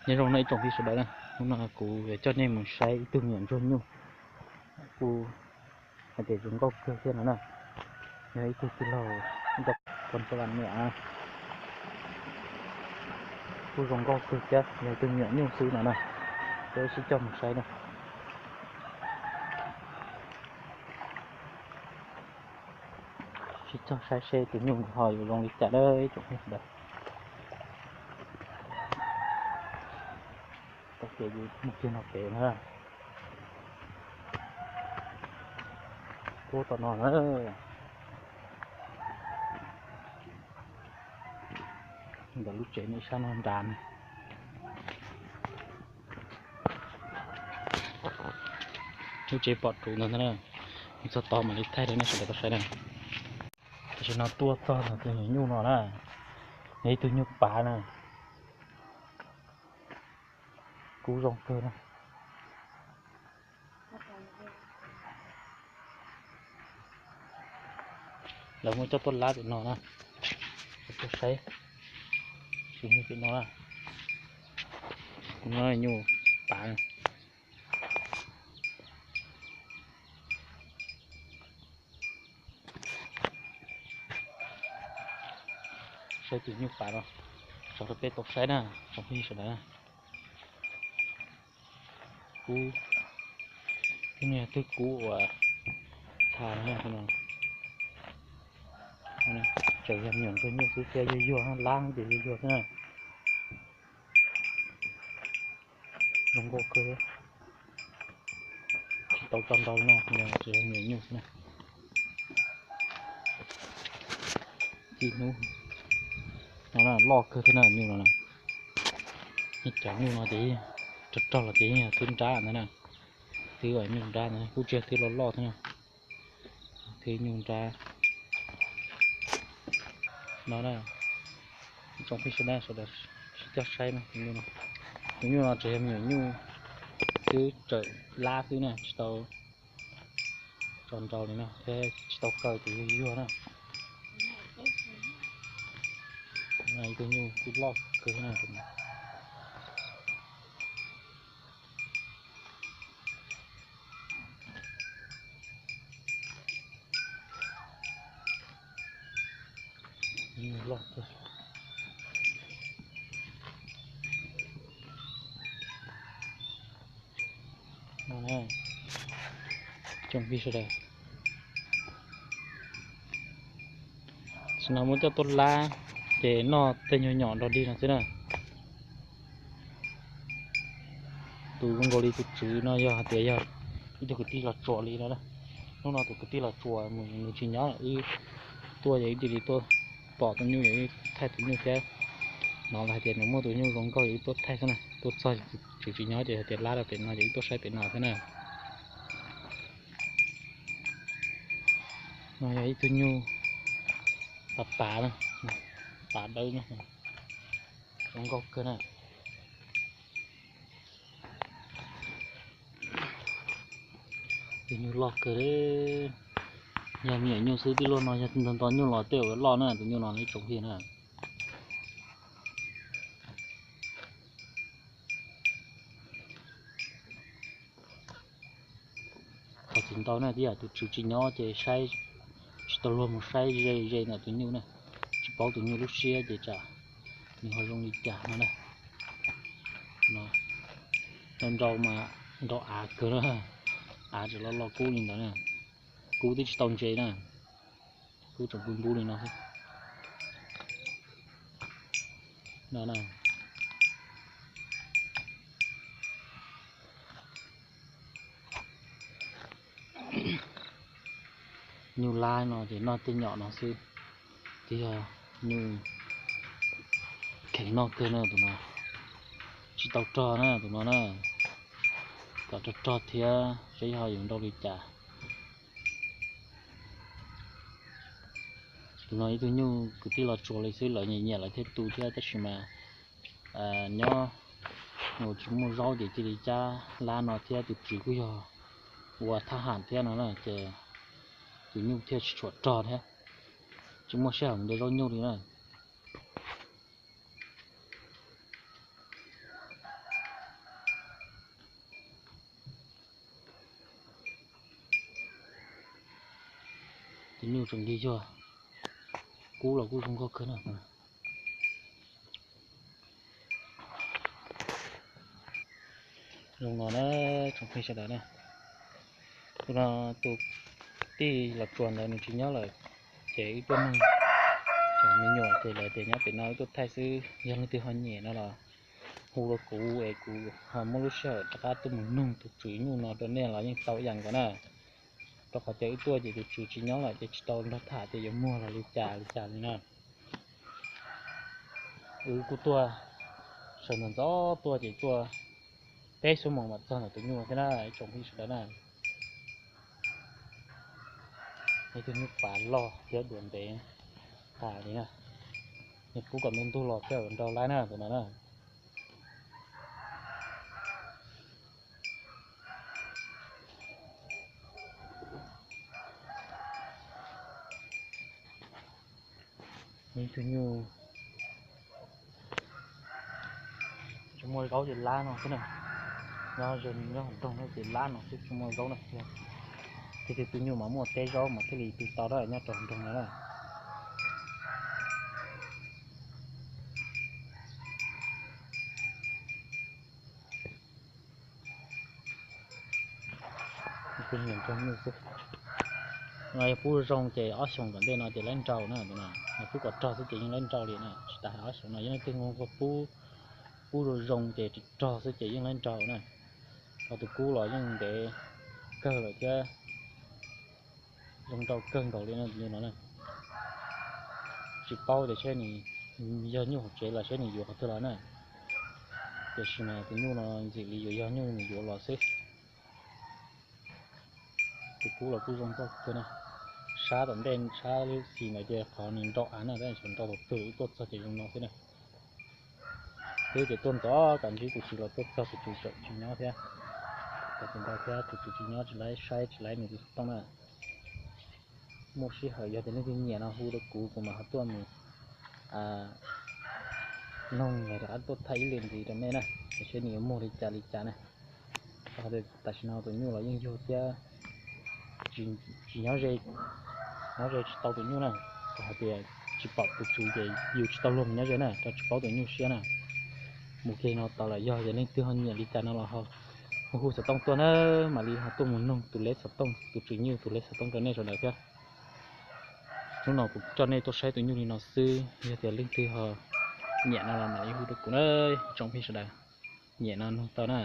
Nyob zoo no ib tsoom phooj ywg sawv daws na, hnub no kuv yuav coj nej mus saib ib tug me nyuam ntsuag nyuj, kuj hais tias zoo nkauj kawg thiab no na. Yog ib tug tij laug nrog pog nrog vam niam, kuj zoo nkauj kawg thiab, yog ib tug me nyuam nyuj xwb no na. Peb sib coj mus saib na. Sib coj saib seb tus nyuj ho yuav zoo li cas na ib tsoom phooj ywg sawv daws. Tau tias yus mus kiag no pem na, puag tom no na, ntawm lub tsev no ib sab no nrad na. Lub tsev pom ruv ntawd ntag na, txog tod mam li thaij rau nej sawv daws tau saib na. Tam sim no tuaj txog ntawm tus nyuam nyuj no na, yog ib tug nyuj pav na, kub zoo kawg na. Lawv muab coj tuaj lab pem no na, tuaj saib tus nyuj pem no na. Nyuj pav. Saib tus nyuj pav no, tso rau peb tau saib na, tsoom phooj ywg sawv daws. Kub, twb kub uas txha no, tseem yog me nyuam ntsuag nyuj xwb thiab, yuag yuag lab ces yuag yuag xwb na. Zoo nkauj kawg, tsis tau tso nrau no, tseem yog me nyuam nyuj xwb na. Txij hnub no loj kawg thiab na nyuj no. Cov nyuj no ces rog rog los ces yeej yog thwb nrab ntag na, thwb nyuj nrab ntag, kuj tsis yog thwb loj loj thiab na, thwb nyuj nrab no na. Ib tsoom phooj ywg sawv daws sib coj saib na, tus nyuj no tseem yog me nyuam nyuj xwb, tseem lab xwb na, tsis tau tso nrau li na thiab tsis tau kaw ces yuag yuag na. Ib tug nyuj kuj loj kawg na. Nyuj loj kawg. Tsoom phooj ywg sawv daws, tam sim no muab coj tuaj lab ces noj tej nyuag nyom nrog dig no xwb na. Tus zoo nkaus li tus tswv no yog hais tias yog ib tug kwv tij Los Tsuas li no. Hnub no tus kwv tij Los Tsuas nws tsis nyob, wb tuaj ces wb cia li tuaj pom tus nyuj ces wb thaij tus nyuj thiab. Hnov lawv hais tias nws muaj tus nyuj zoo nkauj ces wb tuaj thaij xwb na. Tuaj txog tus tswv tsis nyob ces hais tias lab rau pem no ces wb tuaj saib pem no xwb na. No yog ib tug nyuj pav pav na, pav dawb na, zoo nkauj kawg na. Tus nyuj loj kawg li, yog me nyuam nyuj xwb, tij laug no yog nto nto nyuj los tej zaum loj na, tus nyuj no ib tsoom phooj ywg na. Thaum tsis ntau na, twb yog tus tswv tsis nyob ces saib tsis tau luag mus saib ze ze ntawm tus nyuj na, tsis paub tus nyuj lub siab ces tsam nws ho zoo li cas no na. Nrau nrau mas nrau av kawg na, av tseem los los kub li ntawd na, kub twb tsis tau ntse na, kub tseem kub npub li no xwb. No na. Nyuj lab no ces noj tej nyom no xwb, twb yog nyuj kheev noj kawg na tus no, tsis tau rog na tus no na, kom rog rog thiab seb ho yuav nrau li cas. Tus no ib tug nyuj kwv tij Los Tsuas li xwb, lawv nyiam nyiam lawv thiaj tu thiab, tab sis mas nyob tsis muaj zaub ces cia li cab lab no thiab, tus tswv kuj yog ua thab ham thiab no na, ces tus nyuj thiaj tsis tshua rog thiab, tsis muaj sij hawm mus de zaub nyuj li na. Nyuj tseem yig yuag, kub los kuj zoo nkauj kawg na. Zoo no na, tsoom phooj ywg sawv daws na. Tus no tus tij los tsuas ntawd nws tsis nyob lawm, ces wb tuaj nug cov me nyuam ces lawv tias nyob pem no wb tuaj thaij xwb, yog leej twg ho nyiam no los hu rau kuv es kuv ho muab lub sij hawm rov qab tuaj mus nug tus tswv nyuj no rau nej los yeej tau ib yam nkaus na. Rau qhov tias wb tuaj ces tus tswv tsis nyob lawm ces tsis tau nrog tham tias yuav muag los li cas li cas li na. Wb kuj tuaj sawv ntxov ntxov tuaj ces tuaj peb xuab moos mam txog ntawm tus nyuj thiab na, ib tsoom phooj ywg sawv daws na. Ib tug nyuj pav loj thiab duav ntev tas li na. Nws pub kom ntu ntug los thiaj nrau laib na tus no na. Ib tug nyuj tsis muaj zaub ces lab no xwb na. Nyob ze nyob hauv nroog no ces lab no xwb tsis muaj zaub na. Tiag tiag tus nyuj mas muaj teb zaub mas thiaj li tu tau dab nyob rau hauv nroog no na. Tus nyuj xwb no yog pub zoo ces ob xyoos tom ntej no ces laib nrau na. Tus no yog pub kom rog xwb ces yeej laib nrau li na, tsis tas hais ob xyoos no yog leej twg nquag pub, pub zoo zoo ces tsis rog xwb ces yeej laib nrau na. Ho tus kub los yeej ntev kawg lawm thiab, zoo nrau kawg nkaus li na tus nyuj no na. Tsis paub tias seb nws yog nyuj hauv tsev los seb nws yuav qhov twg los na. Tiam sis mas tus nyuj no ntxim li yuav yog nyuj nws yuav los xwb. Tus kub los kuj zoo nkauj kawg na. Sab tom ntej sab lub xis ntawd ces qhov nws nrau av na, tab sis nrau thaum twg wb tuaj txog ces zoo no xwb na. Twb ces tuaj ntxov kam ntsib tus tswv los tuaj txog tus tswv tseem tsis nyob thiab. Tam tus ntawd thiab tus tswv tsis nyob tsis laib saib tsis laib nws tus xov tooj na. Muaj sij hawm yog tias leej twg nyiam no hu rau kuv, kuv mam ho tuaj mus noog los rov qab tuaj thaij ib li ntxiv rau nej na, seb nws yuav muag li cas li cas na. Rau qhov tias tam sim no tus nyuj los yeej yug thiab, tsis nyob ze, nyob ze tsis tau tus nyuj na. Rau qhov tias tsis pom tus tswv ces yus tsis tau luag mus nyob ze na, rau tsis paub tus nyuj siab na. Mus kiag no tau lawm, yog tias leej twg ho nyiam li cas no los ho hu xov tooj tuaj na, mam li ho tuaj mus noog tus leb xov tooj, tus tswv nyuj tus leb xov tooj rau nej sawv daws thiab. Hnub no kuv coj nej tuaj saib tus nyuj li no xwb, yog tias leej twg ho nyiam no los mam li hu rau kuv na, tsoom phooj ywg sawv daws. Nyiam no noog tau na.